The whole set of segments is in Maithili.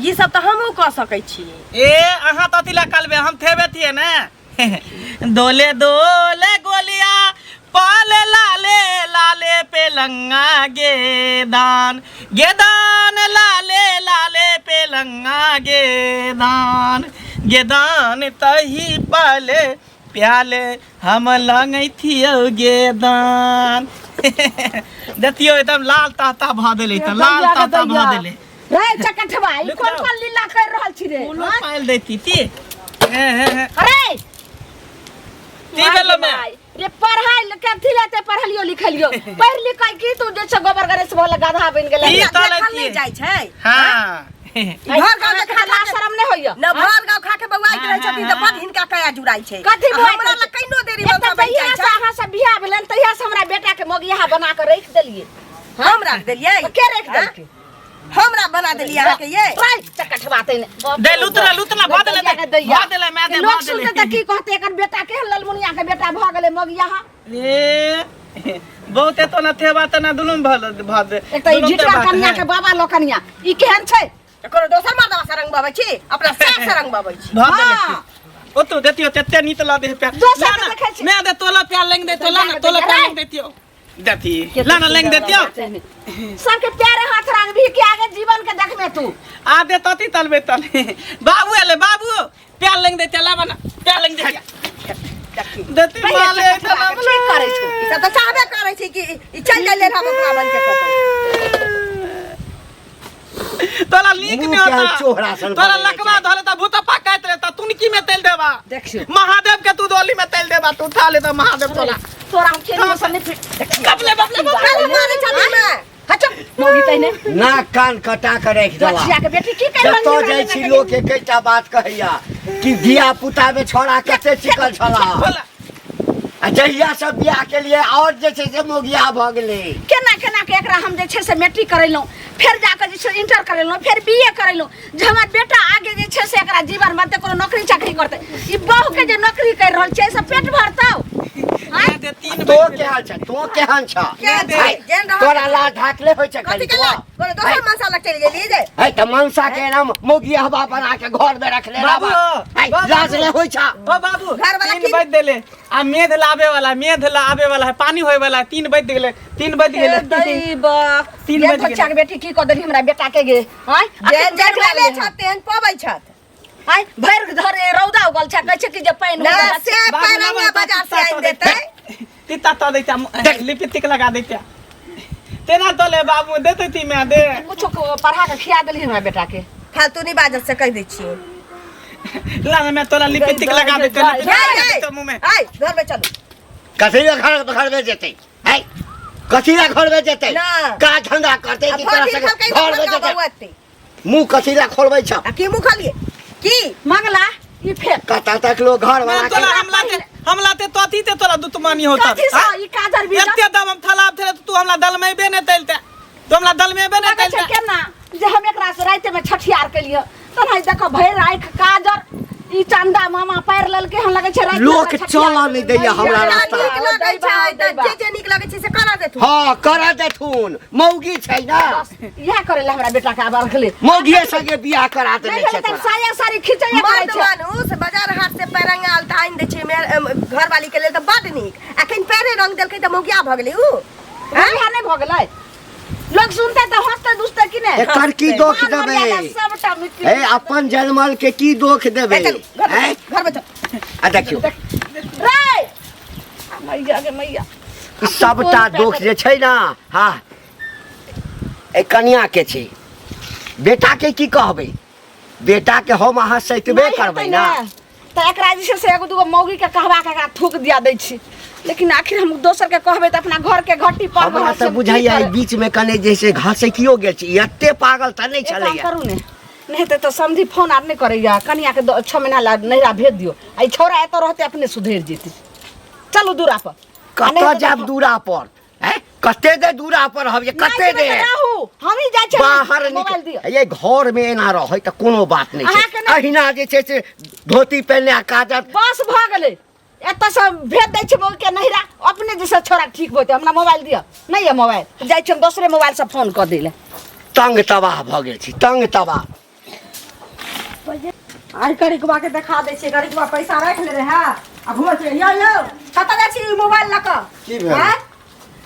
ई सब तऽ हमहूँ कऽ सकै छी। ए अहाँ तऽ अथी ला कलबे हम थेबे थिए ने। डोले डोले गोलिया पाले लाले लाले पेलंगा गेदान, गेदान लाले लाले पेलंगा गेदान, गेदान तही पाले प्याले हम लंगैथियौ गेदान। देखियौ एकदम लाल ताता भऽ देलै, तऽ लाल ताता भऽ देलै। रे चकठवा, ई रुक कोन जाओ। कोन लीला कर रहल छी रे? फूलो हाँ? पायल दैती ती। हे हे हे। अरे ती गेलो मैं। रे पढ़ाई कथी लेते पढ़लियो लिखलियो, पढ़ लिख के की तू जे छै गोबर गणेश भोला गधा बनि गेलै। ई तऽ देखल लैतियै। नहि जाइ छै। हाँ। भर गाँव अहाँके लाज शरम नहि होइया? न भर गाँव खा के बौआइत रहै छथिन तऽ बड हिनका कया जुड़ाइ छै। कथी आ बौआइत हमरा रहै लग छै? कहिनो देरी एक तऽ मनसा बनि जहिया जाइ से छै। अहाँ सब बियाह भेलनि तहिया से हमरा बेटा के मोगियाहा बना के राखि देलियै। हम राख देलियै? तऽ के राखि देलकै? हमरा बना देलियै अहाँके ये? राइ चकठवा तैने। दे लुतना लुतना भऽ देलै, भऽ देलै मैं दे लोक भऽ सुनते देलै। तऽ की कहते, एकर बेटा केहन ललमुनिया के बेटा भऽ गेलै मोगियाहा। ए बहुते तो न थेबा त न दुनू भऽ भऽ दे। एक तऽ ई दुनू झिटवा बात कनिया है। के बाबा लोकनिया ई केहन छै? तऽ कोनो दोसर मर्दवा से रंगबाबै छी? अपना सास से रंगबाबै छी। भऽ देलै। हाँ। ओ तो देतियो तेते नीत ला दे प्यार। दोसर ला के ना, देखै छी। मैं दे तोला प्यार लेंग दे तोला ना तोला प्यार लेंग देतियो। देती ला ना लेंग देतियो। सबके प्यारे हाथ रंग भी के आगे जीवन के देखमे तू। आ दे तती तलबे तले। बाबू एले बाबू प्यार लेंग देतियो ला बना प्यार लेंग देतियो। देती पहिले माले चकठवा इतना के ठीक करै छौ। ई सब तऽ चाहबे करै छै कि ई चलि जाइ ले रहब ओकरा बन के कतौ। तोरा लीक मुँह नहीं के होता, चोहरा सन तोरा बनले लकवा छै। धले त भूत पकाइत रहे त तुनकी में तेल देबा। देखियौ। महादेव के तू दोली में तेल देबा, तू उठा ले त महादेव तोरा। तोरा हम खेली में नहीं फिर। बबले बबले बबले। काल्हि मारै छथिन मैं। हचो मौगी तैने। नाक कान कटा के राखि देला। बचिया के बेटी की कर जतऽ जाइ छी लोक एकेटा बात कहैया कि धिया पुता में छोड़ा कते चिकल छला, बोला। आ जहिया सब बियाह के लिए और जे छै से मोगिया भऽ गेलै। केना केना के एकरा हम जे छै से मैट्रिक करेलहुँ, फेर जाके जे छै इंटर करेलहुँ, फेर बी ए करेलहुँ, जे हमर बेटा आगे जे छै से एकरा जीवन बनतै, कोनो नौकरी चाकरी करतै। ई बहू के जे नौकरी कर रहल छै से पेट भरतौ? आँय? दे तीन तो बज गेलै। केहन छ? तो केहन छ? केहन छै? है, जेहन रहल तोरा लाज ढाकले होइ छै कथी खाली के तोरा? लाज? कोनो दोसर मनसा लग चलि गेली जे? है तऽ मनसा के नाम मौगी हवा बना के घर में रखले बाबू, रहबा। है, बाबू। लाज ले होइ छ? ओ बाबू, घर वाला 3 की- बज देले आ मेघ लाबे वाला, मेघ लाबे वाला है, पानी होए वाला है। 3 बज गेले, 3 बज गेले। 3 ये बज गेले। बच्चा के बेटी की कऽ देली हमरा बेटा के गे? आँय? जेहन अखन देख जन्मले लागलै हन। छथि तेहन पबै छथि। आँय, भरि धरे रौदा उगल छै, कहै छै कि जे पानि ना होय वला छै। से बाबू, पैरंगा लाबा, बाजार से तीता आनि तो देतै। तीता तो दैता, लिपस्टिक लगा दैता तेना तो ले बाबू देते ती मैं दे। कुछो को पढ़ा के खिया देली हमरा बेटा के। फालतू नहीं बाजत से कहि दै छियै। ला ना, मैं तोला लिपस्टिक लगा देते, लिपस्टिक लगा देते मुंह में। आइ घर में चलू। कथी ले घर घर में जेतै? है कथी ले घर में जेतै? ना। का धंधा करतै आ कि तोरा भरि दिन संगे खलकै घर में तऽ जेतै? बौआतै। मुंह कथी ले खोलबै छ? आ की मुँह खोलिए की? मंगला ई फेक। कतऽ तक लोग घर मैं वाला के तोला हम लाते, हम लाते तो अथी ते तोला दुतमानी होता। कथी से हाँ? ई काजर भी एते दम हम थलाब थे तू हमला दल में बे ने तैलते, तू हमला दल में बे ने लगै छै तैलते। केना जे हम एकरा से राति में छठियार केलियै तहन देखो भरि राखि काजर ई चंदा मामा पारि लेलकै हन, लगै छै राति में लोक ओकरा छठियार चलऽ नहि दैया हमरा जेना रास्ता। नीक लगै दैबा, छै तऽ दैबा। जे जे नीक लगै छै से करऽ देथुन। हाँ करऽ देथुन, मौगी छै ना। बस इएह करै लए हमरा बेटा के आब रखले। मौगिए संगे बियाह करा देने नहि छै भेलै तऽ तोरा। साया साड़ी खिचैया करै मर्द छै। मानुस बाजार हाट से पैरंगा आलता आनि दै छै घरवाली के लेल तऽ बड नीक। अखन पैरे रंग देलकै तऽ मौगिया भऽ गेलै ऊ। मौगिया नहि भऽ गेलै? लोग सुनते तऽ हंसते दुसते कि नहि? एकर की दोख मान देबै? मर्यादा सबटा मिट्टी। ए अपन जनमल के की दोख देबै? ए, चलू घर में हैं? चलू, घर में चलू। आ देखियौ रे मैया गे मैया, ई सबटा दोख जे छै ना, हाँ ए कनिया के छै। बेटा के की कहबै? बेटा के हम अहाँ सैतबे नहि करबै हेतै ना। ने तऽ एकरा जे छै से एगो दूगो मौगी के कहबा के एकरा थूक दिया दै छी, लेकिन आखिर हम दोसर के कहबै तऽ अपना घर के घटी पर हमरा तऽ बुझाइया एहि बीच में कने जे से घसकियो गेल छै, एते पागल तऽ नहि एक काम छलैया। करू ने, नहि हेतै तऽ समधी फोन आर नहि करैया, कनिया के 6 महीना ला नैहरा भेज दियौ, आ ई छौड़ा एतऽ रहतै अपने सुधरि जेतै। चलू दूरा पर। आ नहि कतऽ हेतै तऽ जायब दूरा पर? हैं? कते दे दूरा पर हम जे नहि कते जेबै दे तऽ रहू, हमही जाइ छियै। बाहर मोबाइल निकल दिअ। ये घर में एना रहै तऽ कोनो बात नहि छै। अहाँके नहि- अहिना जे छै से धोती पहिने आ काजर बस भऽ गेलै, एतऽ से भेज दै छियै बौके नैहरा, अपने जे से छोड़ा ठीक होतै। हमरा मोबाइल दिअ, नहि यऽ मोबाइल, जाइ छियै हम दोसरे मोबाइलसँ फोन कऽ दै लए। तंग तबाह भऽ गेल छी, तंग तबाह। आइ करिकबा के देखा दै छियै, करिकबा पैसा राखि ले रहे आ घुमै छै। यौ यौ, कतऽ जाइ छी ई मोबाइल लऽ कऽ? की भेल? आँय?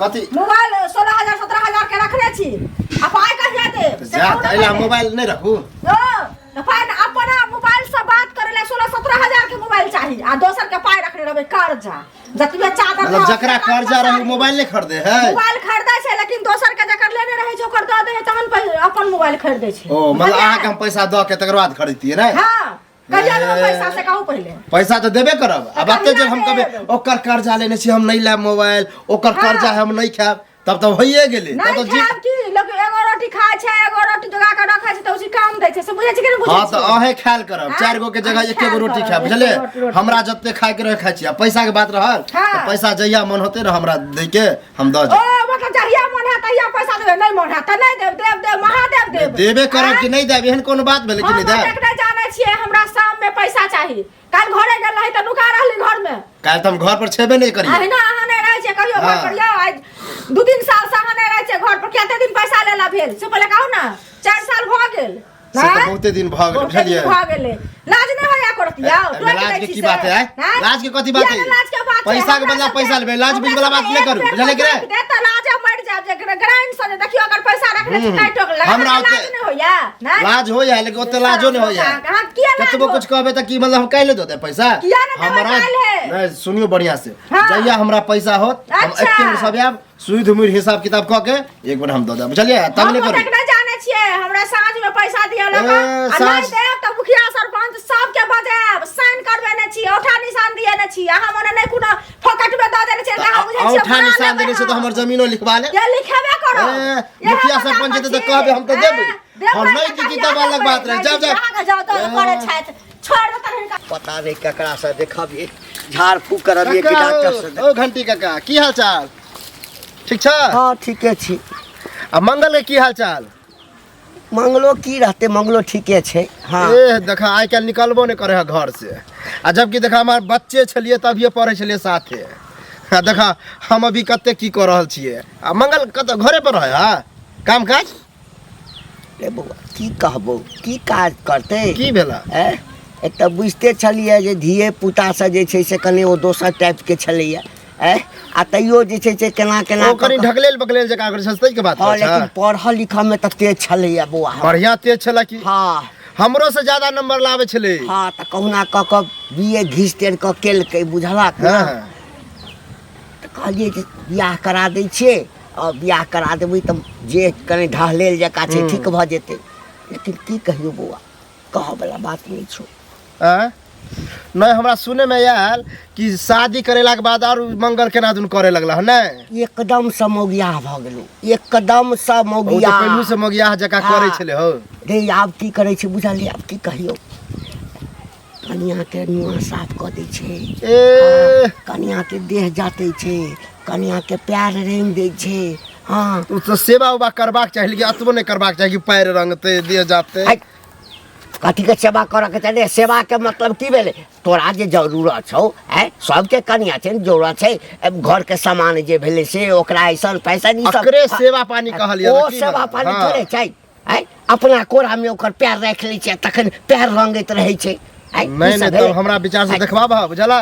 कथी? मोबाइल 16,000 17,000 के रखने छी आ पाइ कहिया देब से जा कहू ने तऽ एहिला पहिले। मोबाइल नहि रखू। यौ, तऽ पाइ ने अपना मोबाइल से बात करे ले 16-17 हजार के मोबाइल चाही आ दोसर के पाइ रखने रहबै कर्जा जतबे चादर मतलब रहत, जकरा तकरा कर्जा रहू पसारी। मोबाइल नहि खरीदे है? मोबाइल खरीदै छै लेकिन दोसर के जकर लेने रहै छै ओकर दऽ दै है तहन अपन मोबाइल खरीदै छै। ओ मतलब बुझलियै? अहाँके हम पैसा दऽ के तकर बाद खरीदतियै ने? हाँ, कहिया देबै ए। पैसा से कहू पहिले। पैसा तऽ देबे करब। आब तऽ एते जे कहिया हम कहबै देब? ओकर कर्जा लेने छी हम नहि लेब मोबाइल, ओकर हाँ। कर्जा हम नहि खायब, तब तऽ होइए गेलै। तब नहीं तऽ जी खायब की लोग एगो रोटी खाय छै, एगो रोटी जोगा के रखै छै तऽ उसी काम दै छै, से बुझै छै कि नहि बुझै हाँ तऽ छियै? अहें खायल करब। हाँ? 4 गो के जगह अहें 1 गो खायल रोटी करब, खायब, एके बुझलियै? रोटी। हमरा जते खाय के रहे खाय छी आ पैसा के बात रहल हाँ। तऽ पैसा जहिया मन होते ने हमरा दै के हम दऽ ओ जायब। मतलब जहिया मन है तहिया पैसा देबै, नहीं मन है तऽ नहीं देब। देब देब महादेव देब। देबे करब आँय? कि नहीं देब, एहन कोनो बात भेलै कि हम नहीं देब? ओतेक नहि जानै छियै, हमरा शाम में पैसा चाही। काल्हि घरे गेल रही तऽ नुका रहली घर में। काल्हि तऽ हम घर पर छेबे नहि करियै। अहिना अहाँ नहि रहै छियै कहियो घर हाँ। पर। यौ, आइ 2-3 साल से अहाँ नहि रहै छियै घर पर, कते दिन पैसा लेला भेल से पहिले कहू ने। 4 साल भऽ गेल। से तऽ आँय? बहुते दिन भऽ गेलै, बहुते दिन बुझलियै? भऽ गेलै। लाज नहि होइया करत यौ? एहिमे टोकि लाज दै के छी की से। बात है, आँय? आँय? लाज के कथी बात किया है? ने लाज के बात छै? पैसा के हमरा बदला सबके- पैसा लेबै, लाज हमरा बीज वाला बात सबके नहि एक करू, बेर बुझलियै कि पैसा नहि? देत तऽ लाजे मरि जायब जे ग्राइंड से जे देखियौ अगर पैसा रखने छी नहि टोक लगा हमरा लाज ओते- नहि होइया? नहि? लाज होइया लेकिन ओते लाजो नहि होइया। अहाँ किया लाज कतबो हो? कुछ कहबै तऽ की मतलब हम काल्हि दऽ देब पैसा? किया ने देबै हमरा काल्हि? नहि सुनियो बढ़िया से, हाँ। जहिया हमरा पैसा होत हम अच्छा। एके बेर सब आयब, सुध मुर हिसाब किताब कऽ के एक बेर हम दऽ देब, बुझलियै? तंग हम नहि करू। ओतेक नहि जानै छियै, हमरा साँझ में पैसा दिअ ए, लगा आ नहि साँझ- देब तऽ मुखिया सरपंच सबके बजायब। साइन करबेने छी, औठा निशान दिएने छी। अहाँ मने नहि कोनो फोकट में दऽ देने छियै, तऽ अहाँ बुझै छियै औंठा बना निशान लेबै देने छै तऽ हम। हमर जमीनो लिखवा ले। ये लिखेबे करब। ए, इएह मुखिया पता सरपंच जेतै तऽ छी। कहबै, हम तऽ देबै। ए, देबै हम नहि तऽ जीती कहिया तब अलग देबै? बात रहै। नहि जाउ, जीती, जाउ। अहाँके जाउ तऽ ए। करै छथि, छोड़ि देतनि हिनका। पता नहि ककरा से देखबियै, झाड़ फूक करबियै कि काका, डॉक्टर से। ओ घंटी काका, की हाल चाल? ठीक छ? हाँ ठीके छी। आ मंगल के की हाल चाल? मंगलो की रहते, मंगलो ठीके छै। हाँ। ए देखा आइ काल्हि निकलबो नहि करे है घर से, आ जबकि देखा हमार बच्चे छलिए तभिए पढ़े छलिए साथे, आ देखा हम अभी कते की कऽ रहल छियै। आ मंगल कतऽ घरे पर रहे है काम काज? रे बौआ की कहबो, की काज करते? की भेला? ए एतऽ बुझिते छलियै जे धिये पुता से जे छै से कनि ओ दोसर टाइपके छलैया, ए आ तैयो जे छै से केना केना ओ कनि कऽ कऽ- ढकलेल बकलेल जकाँ करै छै ताहि के बात हाँ कहै लेकिन छह? पढ़ल लिखल में तऽ तेज छलैया बौआ हमर। बढ़िया तेज छलै की। हाँ। हमरो से ज्यादा नंबर लाबै छलै। हाँ तऽ कहुना कऽ कऽ बी ए घीच टेर कऽ केलकै, बुझलक ने? हाँ। तऽ कहलियै जे बियाह करा दै छियै, आ बियाह करा देबै तऽ जे कनि ढहलेल जकाँ छै ठीक भऽ जेतै। लेकिन की कहियौ बौआ, कहऽवला बात नहि छौ। आँय? नहि हमरा सुनैमे आयल कि शादी करेलाके बाद आर मंगल केना दुन करे लगला हन, नहि? एकदम से मौगियाह भऽ गेलौ, एकदम से ओ तऽ मौगियाह। पहिलू से मौगियाह जकाँ हाँ। करै छलै हौ। रे आब की करै छै बुझलियै? आब की कहियौ, कनियाके नुआ साफ कऽ दै छै। ए कनियाके देह जातै छै, कनियाके पैर रंगि दै छै। हाँ ओ तऽ सेवा उवा करबाक चाही लेकिन एतबो नहि करबाक चाही कि पैर रंगतै देह जातै। है, कथीके सेवा करऽके चाही रे? सेवाके मतलब की भेलै? तोरा जे जरूरत छौ, आँय, सबके कनिया छै ने जरूरत छै, घरके सामान जे भेलै से ओकरा ऐसन पैसा ई सब। अकरे सेवा पानी कहलियै ओ तऽ की सेवा भेलै? पानी हाँ। थोड़े छै, आँय, अपना कोरामे ओकर पैर राखि लै छै, तखन पैर रंगैत रहै छै। आँय, ई नहि सब नहि भेलै? तब हमरा विचार से आँय, देखबाबह, बुझला?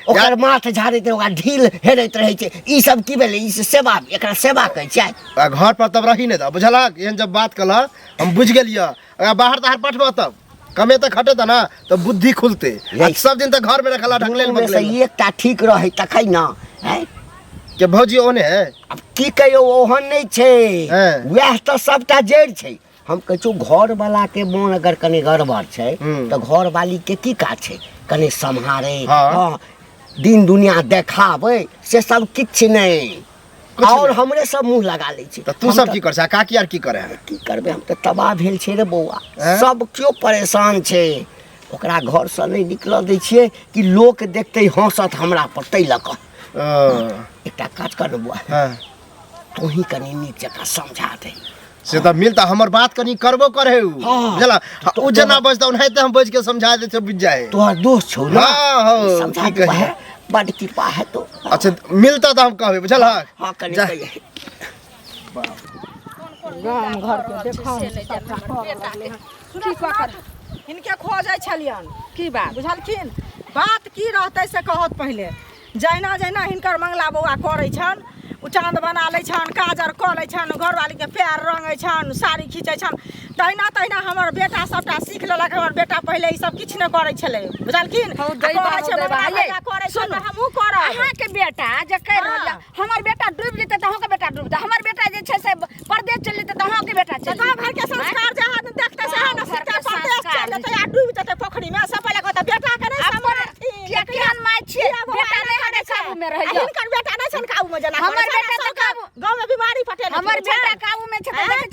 ओकर माथ झाड़ैत ओकरा ढील हेरैत रहै छै, ई सब की भेलै? ई सेवा, एकरा सेवा कहै छै? आ घर पर तब रही नहि दह, बुझलक? एहन जब बात कहलह हम बुझि गेलियै। अगर बाहर ताहर पठबह तब कमे तऽ खटेतह ने तऽ बुद्धि खुलतै। आ सब दिन तऽ घर में रखला ढकलेल दुनूमे से बकलेल। एकटा ठीक रहै तखन ने। आँय? के भौजी ओने है? आब की कहियौ, ओहन नहि छै। हैं। वएह तऽ सबटा जड़ि छै। हम कहै छियौ घरवला के मोन अगर कनि गड़बड़ छै तऽ घरवाली के की काज छै कनि सम्हारे? हाँ। हाँ, दिन दुनिया देखाबै से सब किछु नहि। किछु और नहि। हमरे सब मुँह लगा लै छै। तऽ तू हम सब तऽ- की कर छै आ काकी आर की करे है? की करबै, हम तऽ तबाह भेल छै रे बौआ। हैं? सब केओ परेशान छै। ओकरा घरसँ नहि निकलऽ दै छियै कि लोक देखतै हँसत हमरा पर, ताहि लऽ कऽ। ओ, एकटा काज कर ने बौआ, हाँ। तोही कनि नीक जकाँ समझा दे। से तऽ मिलता हमर बात कनि करबो करे उ। हाँ। बुझला? उ जेना बजता ओनाहिते हम बजि के समझा दै छै, बुझि जाए। तोहर दोस्त छौ ने? हाँ, हाँ, समझा की दे। कहियै? बड कृपा है तो। अच्छा मिलता तऽ हम कहबै, बुझलहक? हाँ कनि जा। कहियै। गाम घर के देखो की कऽ कर। हिनके खोजै छलियन। की बात? बुझलखिन? बात की रहतै से कहत पहिले। जहिना जहिना हिनकर मंगला बौआ करै छन, ओ चाँद बना लै छन, काजर कऽ लै छन, घरवालीके पैर रङ्गै छन, साड़ी खींचै छन, तहिना तहिना हमर बेटा सबटा सीख लेलक। हमर बेटा पहिले ई सब किछु नहि करै छलै, बुझलखिन? हौ, आ दैबा, कहै हौ, छै दैबा। मंगला ये, भैया करै छै सुनू, तऽ हमहूँ करब। अहाँके बेटा जे कहि रहल हाँ। यऽ, हमर बेटा डूबि जेतै तऽ अहाँके बेटा डूबि जेतै, हमर बेटा जे छै से परदेश चलि जेतै तऽ अहाँके बेटा तऽ चलि गाँव घरके संस्कार जे आदमी देखतै सएह ने गाँव सिखतै। घरके परदेश संस्कार चलि जेतै आ डूबि जेतै पोखरिमे, से पहिले कहतै बेटाके नहि अपन सम्हारथिन। किया केहन माय छियै? किया बौआ बेटा एना नहि करै हमर छै? काबू में आ रहैया। हिनकर बेटा नहि छनि काबूमे जेना हमर करै छै, बेटा तऽ सबके काबू- गाँवमे बीमारी पटेने हमर फिरै बेटा छनि। काबू में छै तऽ आँय? देखै